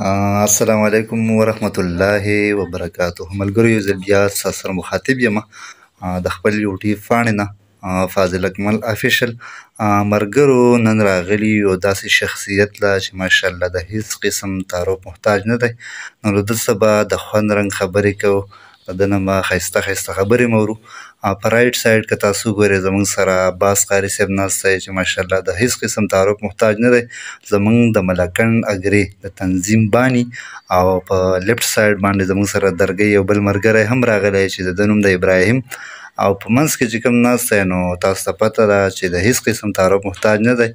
السلام علیکم ورحمت الله وبرکاته. ملګرو، یو ځل بیا ستاسو سره مخاطب یم د خپل یوټیوب پاڼې نه، فاضل اکمل افیشل. ملګرو، نن راغلي یو داسې شخصیت له چې ماشاءالله د هیڅ قسم تعارف محتاج نه دی. نو له ده څخه به د خوند رنګ خبرې کوو، د ده نه به ښایسته ښایسته خبرې مو اورو. په رایټ سایډ که تاسو وګورئ، زموږ سره عباس قاري صاحب ناست دی چې ماشاءالله د هیڅ قسم تعارف محتاج نه دی، زموږ د ملکنډ اګرې د تنظیم بانی. او په لیفټ سایډ باندې زموږ سره درګۍ یو بل ملګری هم راغلی چې د ده نوم د ابراهیم. او په منځ کې چې کوم ناست دی، نو تاسو ته پته ده چې د هیڅ قسم تعارف محتاج نه دی،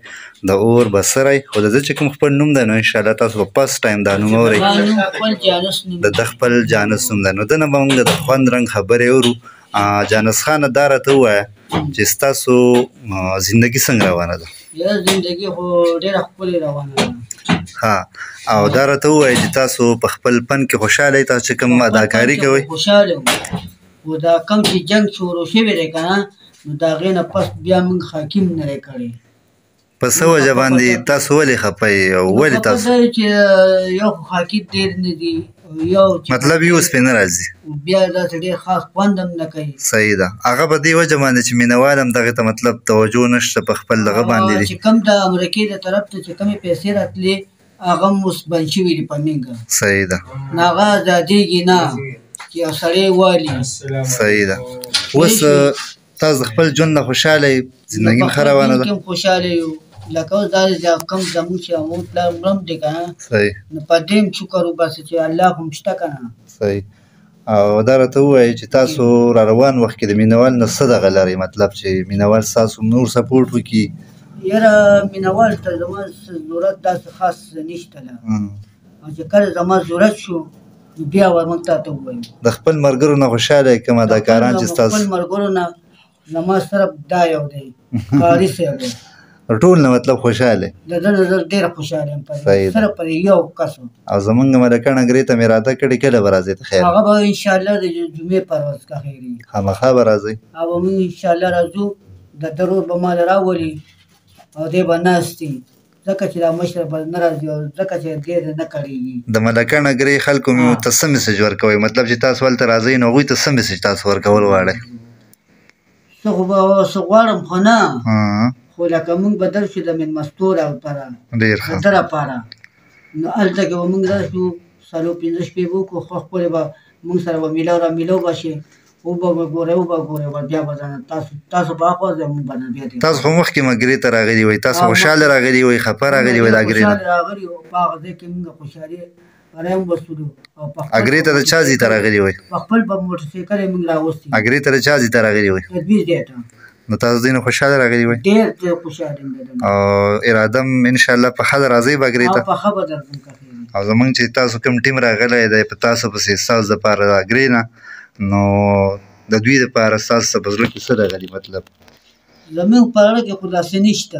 د اور بسری. خو د ده چې کوم خپل نوم دی، نو انشاءالله تاسو به فرست ټایم دا نوم اورئ، د ده خپل جانس نوم دی. نو ده نه به موږ د خوند رنګ خبرې اورو. جانس خانه، دا راته ووایه چې ستاسو زندگی څنګه روانه ده؟ یاره، زندگی خو ډېره ښکلې روانه ده. ها، او دا راته ووایه چې تاسو په خپل فن کې خوشحاله یئ؟ تاسو چې کوم اداکاري کوئ؟ خوشحاله یو، خو دا کوم چې جنګ شروع شوی دی که نه، نو د هغې نه پس بیا موږ حاکم نه دی کړی. په څه وجه باندې تاسو ولې خفه یئ او ولې تاسو؟ چې یو خو حاکم ډېر نه دي، یو مطلب یو اوس پرې نه راځي، بیا داسې ډېر خاص خوند هم نه کوي. صحیح ده. هغه په دې وجه باندې چې مینهوال هم دغې ته مطلب توجه نشته په خپل دغه باندې دي. چې کوم د امریکې د طرف ته چې کومې پیسې راتلې، هغه هم اوس بند شوي دي په مینګه. صحیح ده. نو هغه ازادېږي نه چې یو سړی والي. صحیح ده. اوس تاسو د خپل ژوند نه خوشحاله یئ؟ زندګي مو ښه روانه ده؟ خوشحاله یو. لکه اوس دا چې کوم زموږ چې مور پلار مړ هم دی که نه، نو په دې هم شکر وباسه چې الله خو هم شته که نه. صحیح. او دا راته ووایئ چې تاسو را روان وخت کې د مینهوال نه څه دغه لرئ، مطلب چې مینهوال ستاسو نور سپورټ وکړي؟ یاره، مینهوال ته زما ضرورت داسې خاص نشته، او چې کله زما ضرورت شو، نو بیا به موږ تا ته ووایو. د خپل ملګرو نه خوشحاله یئ؟ کوم اداکاران چې ستاسو؟ خپل ملګرو نه زما صرف دا یو دی، قاري صاحب دی. ټول نه مطلب خوشحاله؟ د ده نه زه ډېر خوشحاله یم، صرف پر یو کس. او زمونږ ملکڼ اګرې ته مې اراده کړې، کله به راځئ ته خیر؟ هغه به انشاءالله د جمعې پر ورځ که خیر وي. خامخا به راځئ؟ او موږ انشاءالله راځو. د ده ورور به مال راولي او دی به ناست وي، ځکه چې دا مشر به نه راځي او ځکه چې ډېر نه کړېږي. د ملکڼ اګرې خلکو ته څه مسج ورکوئ؟ مطلب چې تاسو هلته راځئ، نو هغوی ته څه مسج تاسو ورکول غواړئ؟ څه خو به څه غواړم خو نه، خو لکه موږ به درشو د مېلمستو لپاره، ډېر ښه، د ده لپاره، نو هلته کې به موږ راشو، 4-5 شپې به وکړو. ښه ښکلې به موږ سره به میلاو را میلاو به شي، وبه ګورئ وبه ګورئ، بیا به تاسو به اخوا ځئ، موږ به بیا دې. تاسو خو مخکې مګرې ته راغلي وئ، تاسو خوشحاله راغلي وئ، خفه راغلي وئ د اګرې نه؟ خوشحاله راغلي وو، په هغه ځای کې موږ خوشحالي رایم وسولو. او په اګرې ته د چا ځای ته راغلي وئ؟ په خپل په موټرسایکل یې موږ راوستي. اګرې ته د چا ځای ته راغلي وئ؟ د دوی ځای ته. نو تاسو دوی نه خوشحاله راغلي وئ؟ ډېر ډېر خوشحاله یم. او اراده هم انشاءالله په ښه راځئ به اګرې ته؟ په ښه به درځم که خیر وي. او زمونږ چې تاسو کوم ټیم راغلی دی په تاسو پسې، ستاسو دپاره د اګرې نه، نو د دوی دپاره ستاسو په زړه کې څه راغلي مطلب؟ زمونږ په زړه کې خو داسې نشته،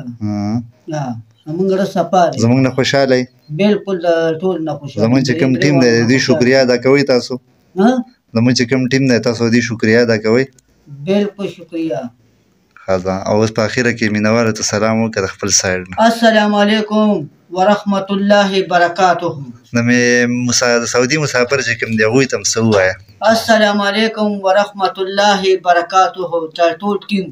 زمونږ زړه صفا دی. زمونږ نه خوشحاله یئ؟ بالکل، د ټول نه خوشحاله. زمونږ چې کوم ټیم دی، د دوی شکریه ادا کوئ تاسو؟ زمونږ چې کوم ټیم دی، تاسو د دوی شکریه ادا کوئ؟ بالکل شکریه. ښه ده. او اوس په اخره کې مینهوالو ته سلام وکړه د خپل سایډ نه. السلام علیکم ورحمت الله برکاته. د مې د سعودي مسافر چې کوم دی، هغوی ته هم څه ووایه. السلام علیکم ورحمت الله برکاته. د ټول ټیم.